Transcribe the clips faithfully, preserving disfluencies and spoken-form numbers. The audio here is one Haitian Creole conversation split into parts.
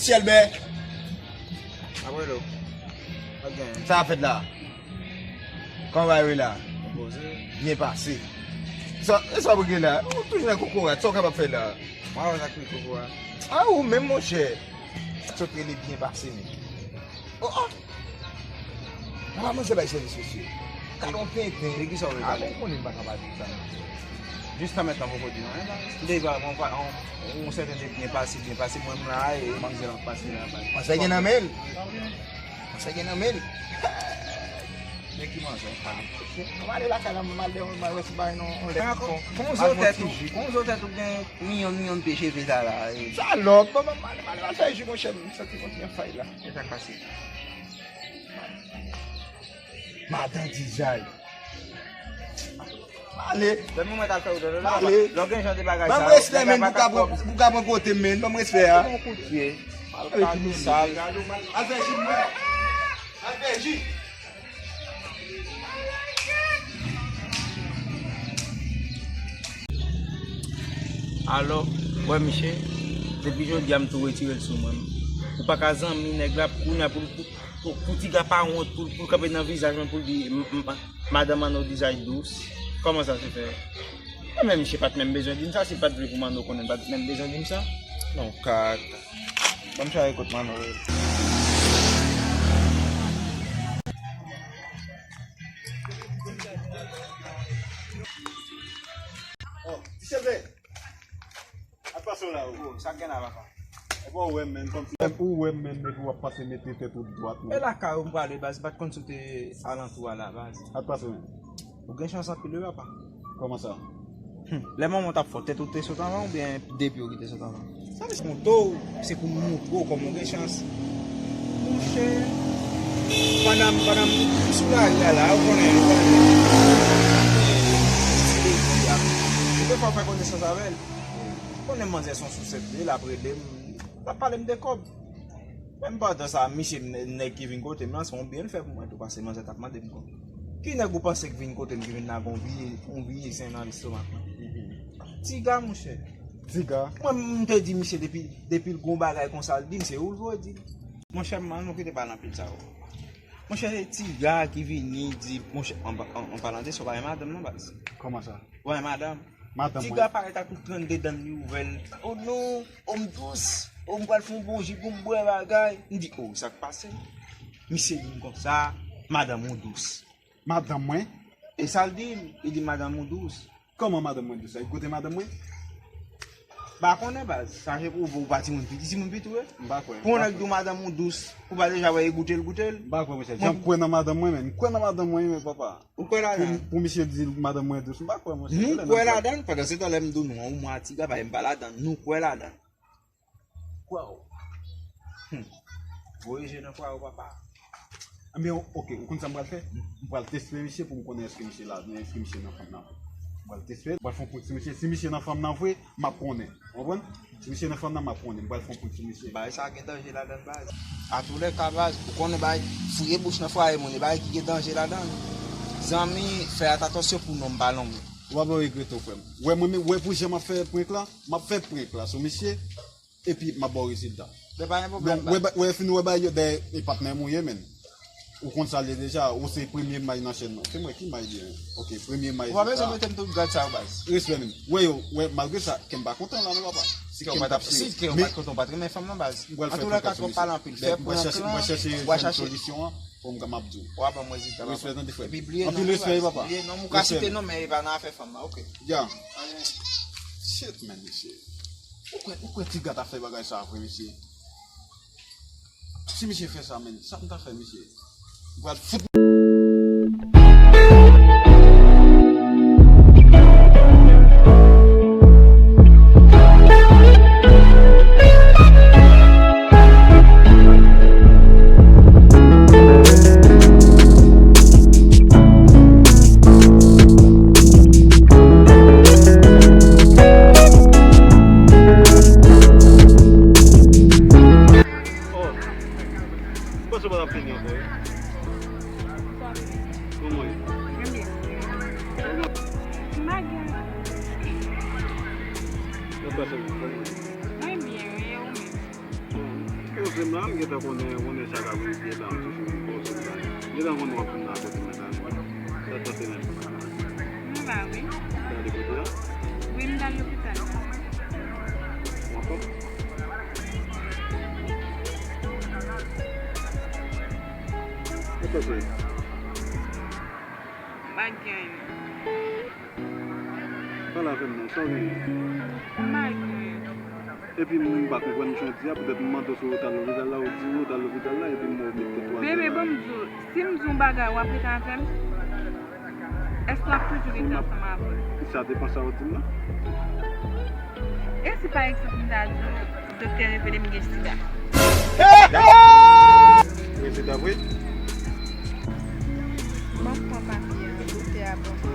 Chèlbè. Apre lo. Ok. Sa ap fèt la. Kòman w ye la? Poze. Byen pase. Sa, e sa w gen la? Ou toujou nan kokorat. Sa w kapab fè la? Mwen wè sa k pi kokorat. A ou menm, monchè. Sa w te rele byen pase, men. Oh, oh. Papa, manzè bay sèvis, mesye. Gade yon tenten. E ki sa w vle pale? A, bon, konnen m pa ka pale de sa. Jis tan mentnan poko di non. M te va, mwen pa, on, on sèten de byen pase, byen pase, mwen m la, e manzè la pase la, bay. Manzè gen nan men l. Manzè gen nan men l. Men ki manzè? M ale lakay la, m ale, m al wè si bay non, on lèt. Kòman w zo tèt ou? Kòman w zo tèt ou gen milyon, milyon de cheve sa la? Salòp, bon, m ale, m ale, m al fè ji, monchè, m santi m kontinye fay la. E sa k pase? Madan Dizay. Male. Lè mwen mwen t ap fè ou dòdò la. Male. Lè w gen jan de bagay sa yo, respè, men, pou ka pran, pou ka pran kote m, men. Ban m respè a. Bon kout pye. Al kado sal. Al fè ji, mwen. Al fè ji. Alò, wè misye, depi jodi a m tou retire l sou mwen. Ou pa ka zanmi nèg la, kounye a pou, pou, pou, pou ti ga pa wont, pou, pou l kanpe nan vizaj mwen, pou l di, m, m, madanm Manno Dizay dous. Kòman sa se fè? E men misye pa t menm bezwen di m sa, si l pa t vle pou Manno konnen, l pa t menm bezwen di m sa. Non, kat. Ban m chwazi kot Manno ye. Oh, ti cheve. Ap pase w la, wi. Oh, sa k gen la, papa? Epi w wè m, menm, kòmsi, ou wè m, menm, epi w ap pase mete tèt ou dwat, menm. E lakay ou m prale, baz, m pa t konn si w te alantou a la, baz. Ap pase w menm. Ou gen chans anpil, wi, papa. Kòman sa? Hmm. Lè manman w t ap fè w, tèt ou te sot anvan oubyen de pye w ki te sot anvan? Sa vle di moto, se pou m montre w kòman w gen chans. Monchè, pandan m, pandan m sou lari a la, ou konnen, ou konnen. Ou te fè, fè konesans avè l. Ou konnen manzè se yon sousèt li ye, l ap rele m, l ap pale m de kòb. Menm pandan sa, misye, nè-, nèg ki vin kote m lan, se yon byen l fè pou mwen tou, paske manzè t ap mande m kòb. Ki nèg ou panse k vin kote m, ki vin lage yon vye, yon vye sen nan lestomak mwen? Ti ga, monchè. Ti ga? Mwen, m te di misye depi, depi l gon bagay konsa, l di m se ou l voye di l. Monchè, m, ann nou kite pale anpil sa yo. Monchè, se ti ga ki vini di, monchè, an, an, an palan de sa, w pa gen madanm non, baz. Kòman sa? Ou pa gen madanm? Madanm mwen. Ti ga parèt ak tout trannde dan li ouvè l. Oh non, oh m dous. Oh m pral fè yon bon ji pou m bwè bagay. M di, oh, sa k pase? Misye di m konsa, madanm ou dous. Madanm mwen? E sa l di m, li di madanm ou dous. Kòman madanm mwen dous la? Li goute madanm mwen? M pa konnen baz, sa se pou ou, ou pa timoun piti, timoun piti ou ye? M pa kwè. Pou yon nèg di w madanm ou dous, ou pa deja wè e goute l, goute l? M pa kwè, monchè. Jan m kwè nan madanm mwen, men. M kwè nan madanm mwen, men, papa. Ou kwè ladan l? Pou, pou misye di madanm mwen dous, m pa kwè, monchè. Nou kwè ladan l, pandan se tan lè m di w nou an, ou mwen a ti ga, pa m pa ladan l, nou kwè ladan l. Kwè w. Hmm. Voye je nan fwa yo, papa. Ebyen, ok, ou konn sa m pral fè? M pral teste misye pou m konnen èske misye la, èske misye nan fanm nan vre. M pral teste, m pral fè yon poud sou misye. Si misye nan fanm nan vre, m ap konnen. Ou konprann? Si misye nan fanm nan, m ap konnen. M pral fè yon poud sou misye. Bagay sa gen danje ladan l, baz. Atoulèka, baz, ou konnen bagay fouye bouch nan fwaye moun, e bagay ki gen danje ladan l. Zanmi, fè atansyon pou non m pa lonmen. Ou pa regrete w, frè m. Wè mwen, wè pou jan m ap fè prank la, m ap fè prank la sou misye. Epi m ap ba w rezilta. Men pa gen pwoblèm, baz. Wè, wè, fin wè bagay yo dèyè e patnè m ou ye, menn. Ou konn sa l ye deja, ou se premye may nan chèn nan. Se mwen ki may li ye. Ok, premye may. Ou pa bezwen mete m tout gad sa yo, baz. Respè, menn. Wè yo, wè, malgre sa, kè m pa kontan la non, papa. Si kè m t ap sere. Si kè w pa t kontan, w pa t renmen fanm nan, baz. M pral fè prank la sou misye. Antouka, twòp pale anpil. Fè prank lan, w a chache yon solisyon an. Pou m ka m ap di w. W a ban m rezilta, papa. Respè tande, frè m. Epi bliye non, baz. Anpil respè, papa. Bliye non, m ou ka site non, men e pa nan afè fanm nan, ok. Ya. Shit, man, mesye. Ou kwè, ou kwè ti ga ta fè bagay sa vre, mesye? Si misye fè sa, man, sa m ta fè, mesye? M pral fout. Oh, m panse w pa t ap vini ankò, wi. Kòman w ye? Mwen byen. Mwen byen, wi, e ou menm? Bon, m kite Se m la, m gentan konnen, konnen sa k ap rive la, m toujou poze m la. M gentan konnen w ap vin la kote mwen la. Sa t pase menm? M la, wi. Gade kote a? Wi, m t al lopital. W ap fè? Sa t pase? M pa gen anyen. Pale avè m non, sa w genyen? M pa gen anyen. Epi m pa konprann jan w di a, poutèt m mande w si w t al lopital la, ou di wi w t al lopital la, epi m wè w met tèt ou atè la. Bebe, ban m di w, si m di w yon bagay, w ap rete avè m? Èske w ap toujou rete ansanm avè m? Sa depann sa w di m nan. E si pa egzanp m ta di w, doktè revele m gen sida? Gen sida vre? Ban m pran papye a, doktè a ban m.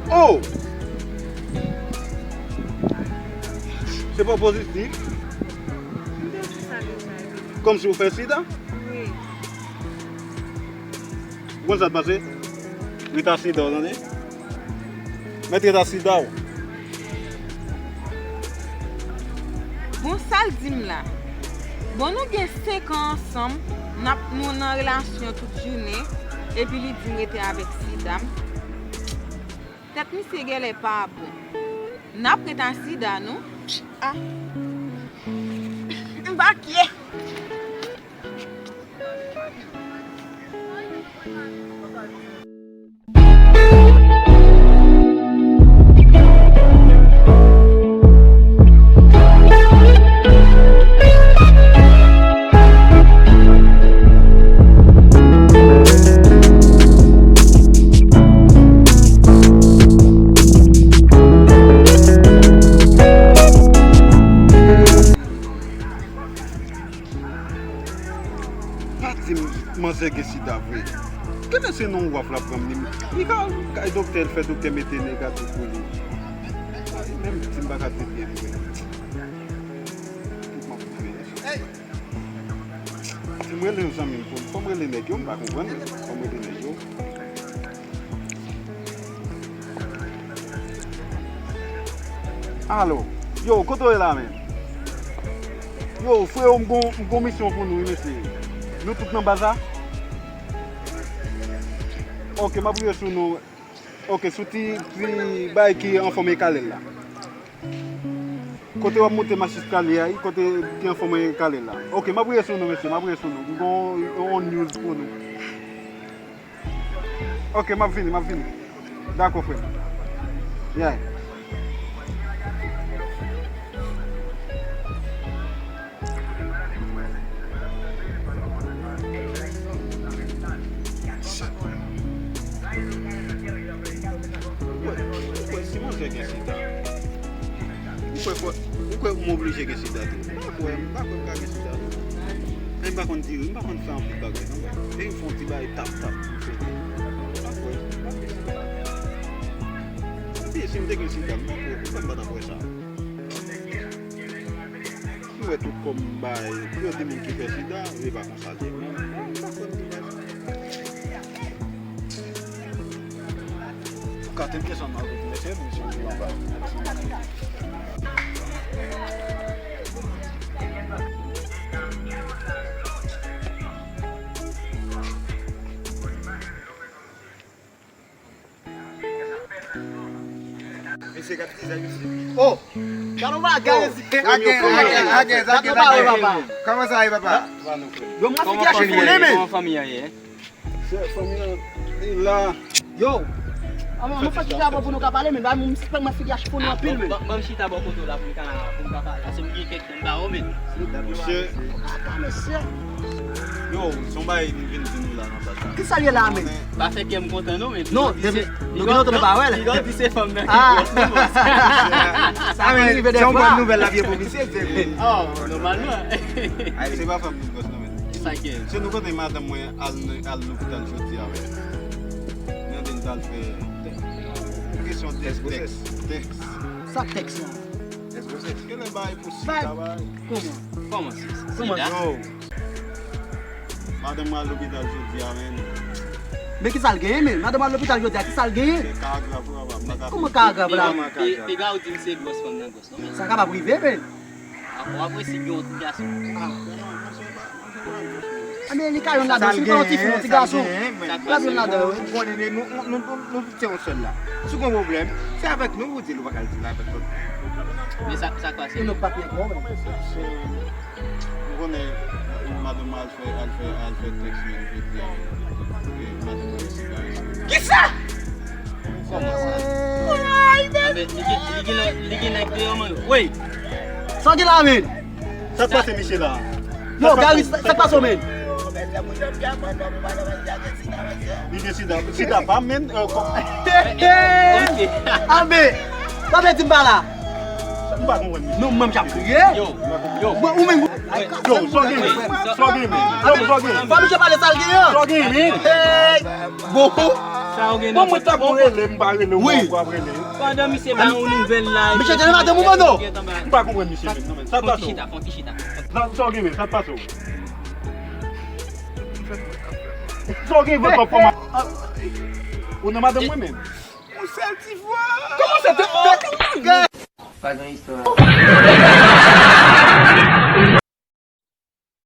Oh! Se pa pozitif? M te di sa deja, wi. Kòmsi ou fè sida? Wi. Ou konn sa k pase? Reta sida, w tande? Mèt reta sida w. Bon, sa l di m la? Bon, nou gen senk an ansanm, n ap, nou nan relasyon tout jounen, epi li di m rete avèk sida m. Tèt misye genlè pa bon. N ap ret ak sida nou. Ah. M pa kye. Pa di m manzè gen sida vre. Genlè se nan waf l ap pran m li. Li ka al kay doktè, l fè doktè mete negatif pou li. Li menm di m pa ka te byen vre. Kòman pou m fè? Si m rele yon zanmi m, fò, fò m rele nèg yo, m pa konprann. Fò m rele nèg yo. Alo. Yo, kote w ye la menm? Yo, freyo, m gon, m gon misyon pou nou, wi, mesye. Nou tout nan baz la? Ok, m ap rive sou nou. Ok, sou ti, ti bay ki an fòm e kale la. Kote w ap monte mach eskalye a, wi, kote ki an fòm e kale la. Ok, m ap rive sou nou, mesye, m ap rive sou nou. M gon yon news pou nou. Ok, m ap vini, m ap vini. Dakò, frè m. Yeah. Ou kwè, ou kwè si manzè gen sida? Ou kwè, kwè, ou kwè m oblije gen sida tou? M pa kwè, m pa kwè m ka gen sida tou. Men m pa konn diri, m pa konn fè anpil bagay non. Depi m fè yon ti bagay tap tap, m fè. M pa kwè, m pa kwè sida. Epi si m te gen sida, m pa kwè, m kwè m pa t ap wè sa. M wè tout kò m bay, yo di moun ki fè sida, e pa konsa l ye. Men, men, m pa kwè m te bay. Ou ka tenten sanm avèk mesye, mesye di anba. Mesye, gade ti zay misye. Oh! Gade yon bagay, mesye. Agen, agen, agen, agen, agen. Kòman sa ye, papa? Yo, mwen figi a chifone, men. Kòman fanmi an ye? Chèf, fanmi an, li la. Yo! An, an, mwen fè chita bò pou nou ka pale, men ba mwen, mwen figi a chifone anpil, men. Ban m chita bò kote w la pou m ka, pou m ka pale. Paske m gen kèk tan m pa wè w, men. Mesye. Apa, mesye? Yo, se yon bagay m vin di nou la nan baz la. Kisa l ye la, men? Pa fè kè m kontan, non, men. Non, depi nou gen lontan nou pa wè l. Piga w di se fanm nan ki gwòs, non, bòs. Sa vin rive defwa. Se yon bòn nouvèl l ap ye pou misye, se vre. Oh, nòmalman. Se pa fanm ki gwòs, non, men. Kisa k ye? Se nou kote madanm mwen al, al lopital jodi a, men. Li mande m t al fè kesyon tès gwosès. Tès. Sa tès la? Tès gwosès. Genlè bay pou sida, bay. Kòman? Kòman se sida? Yo. Madanm mwen al lopital jodi a, men. Men ki sa l genyen, men? Madanm al lopital jodi a, ki sa l genyen? Kòman ka grav la? Piga ou di m se gwòs fanm nan gwòs non, men. Sa kapab rive, men. Apre si gen yon ti gason. A, men li ka jwenn ladan, si li pa yon ti fi, yon ti gason. Li ka jwenn ladan, wi. Ou konnen, nou, nou, nou, nou, nou tout se yon sèl la. Si w gen yon pwoblèm, se avèk nou ou di l, ou pa ka al di l avèk lòt moun. Men sa, sa k pase? E nou pa byen konprann. Ou konnen, madanm al fè, al fè, al fè tèks menm jodi a. E madanm al fè tèks. Kisa? Kòman sa? Anben, li gen, li gen, li gen nèg deyò, man. Woy! Sa w gen la, men? Sa k pase misye la? Yo, Gary, sa k pase w, men? Li gen sida. Sida pa, men. Anben, sa vle di m pa la. M pa konprann misye. Non, mwen, m ap kriye. Yo, yo. Mwen, ou menm. Yo, sa w gen, men? Sa w gen, men? Fò misye pale sa l gen an. Sa w gen, men? Hey! Bon. Sa w gen? Bon, mwen t ap rele, m pa rele, ou ap rele. Pandan misye ba yon nouvèl la. Misye te nan madanm ou, Mano? M pa konprann misye menm, non, men. Sa t pase w? Fon ki chita, fon ki chita. Sa w gen, men? Sa t pase w? Sa w gen, vant w ap fè mal? Ou nan madanm mwen, men? Yon sèl ti fwa. Kòman sa te fè? Pa gen istwa.